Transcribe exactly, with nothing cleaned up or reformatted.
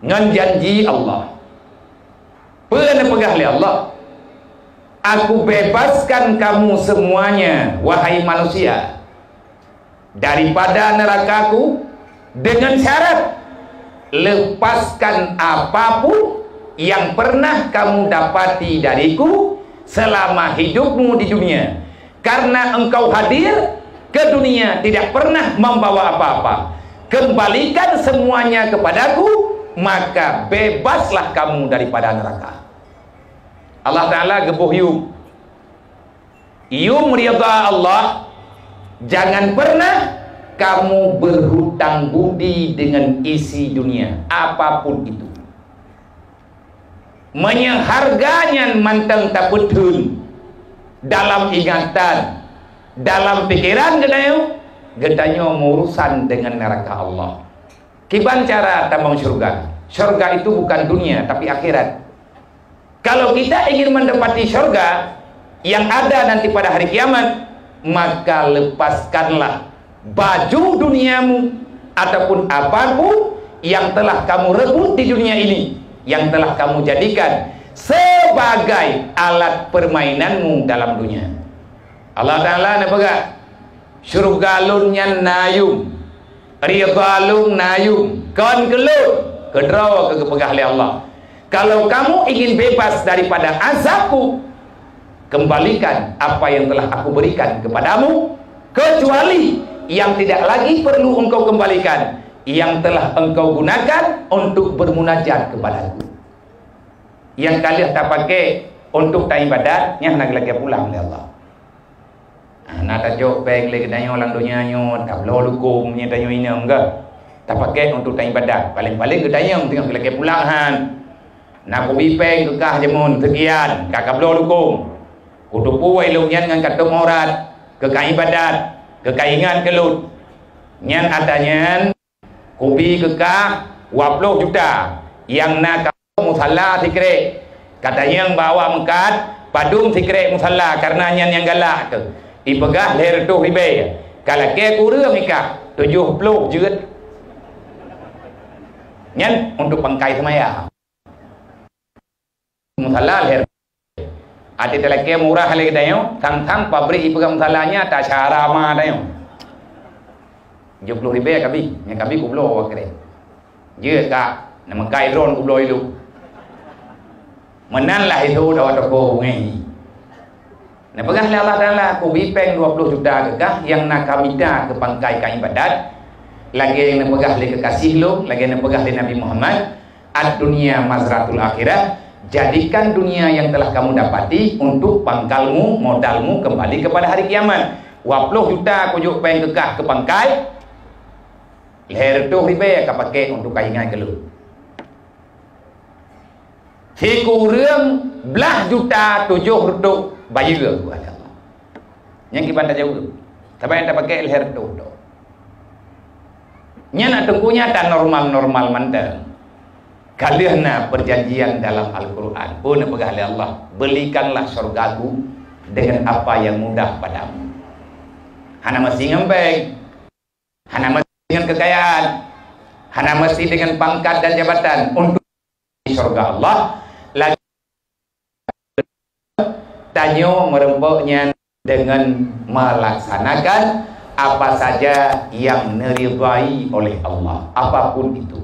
Ngon janji Allah. Peue neupeugah lé Allah? "Aku bebaskan kamu semuanya, wahai manusia, daripada neraka-Ku dengan syarat, lepaskan apapun yang pernah kamu dapati dari-Ku selama hidupmu di dunia. Karena engkau hadir ke dunia tidak pernah membawa apa-apa. Kembalikan semuanya kepada-Ku, maka bebaslah kamu daripada neraka." Allah Ta'ala geuboh yum. Yum ridha Allah, jangan pernah kamu berhutang budi dengan isi dunia, apapun itu. Meunyoe hareuga nyan mantong tapeutheun dalam ingatan, dalam pikeran geutanyoe, geutanyoe meurusan dengan neraka Allah. Kiban cara tamong syurga? Syurga itu bukan dunia, tapi akhirat. Kalau kita ingin mendapati syurga yang ada nanti pada hari kiamat, maka lepaskanlah baju duniamu ataupun apapun yang telah kamu rebut di dunia ini, yang telah kamu jadikan sebagai alat permainanmu dalam dunia. Allah Ta'ala neupeugah, "Syurga Lôn nyan na yum, ridha Lôn na yum, kon keu Lôn, keudroe," keu geupeugah lé Allah. "Kalau kamu ingin bebas daripada azab-Ku, kembalikan apa yang telah Aku berikan kepadamu, kecuali yang tidak lagi perlu engkau kembalikan, yang telah engkau gunakan untuk bermunajat kepada-Ku." Nyang ka lheueh tapaké untuk taibadat, nyan hana geulakée pulang lé Allah. Ah, na tacok péng lé geutanyoe lam donya nyoe, tabloe lukôm nyan tanyoe inong geuh. Tapaké untuk taibadat, paléng-paléng geutanyoe teungoh geulakée pulang han. Na kubi péng keu kah jameun seukian, ka kabloe lukôm. Kuteupue lôn nyan ngon katôm aurat, keu ka ibadat, keu ka ingat keu lôn. Nyan ata nyan kubi keu kah dua ploh juta, nyang na ka musala sikrék. Ka tanyong bak awak meukat, padum sikrék musala, kareuna nyan nyang galak keuh. Ipeugah lhèe reutôh ribèe. Ka lakèe kureueng i kah, tujoh ploh jeuet. Nyan untuk pangkai seumayang. Musala lhèe reutôh. Até talakèe murah lé geutanyoe, sang-sang pabrik ipeugah musala nyan ata syara ma tanyoe. Tujoh ploh ribèe kabi, nyang kabi kubloe awak krék. Jeuet kah, neumeukai droen kubloe ilôh. Meunan lah itu dawa toko bungéh. Neupeugah lé Allah Taala, "Kubi péng dua ploh juta keu kah nyang na kamita keu pangkai ka ibadat, lagèe nyang neupeugah lé keukaséh lôn, lagèe neupeugah lé Nabi Muhammad, 'Ad-dunya mazratul akhirah,' jadikan dunia yang telah kamu dapati untuk pangkalmu, modalmu kembali kepada hari kiamat. Dua ploh juta kujok péng keu kah keu pangkai, lhèe reutôh ribèe kapaké untuk ka ingat keu lôn. Sikureueng blah juta tujoh reutôh bayeue," kheun Allah. Nyan kiban tajaweueb. Saban nyang tapaké lhèe reutôh droe. Nyan na teungku nyan ata normal-normal mantong. Ka lheueh na perjanjian dalam Al-Quran. Peue neupeugah lé Allah, "Belikanlah syurga-Ku dengan apa yang mudah padamu." Hana meusti ngon péng. Hana meusti dengan kekayaan, hana meusti dengan pangkat dan jabatan untuk di syurga Allah. Lagi tanyoe meureumpok nyan dengan melaksanakan apa saja yang neuridhai oleh Allah, apapun itu.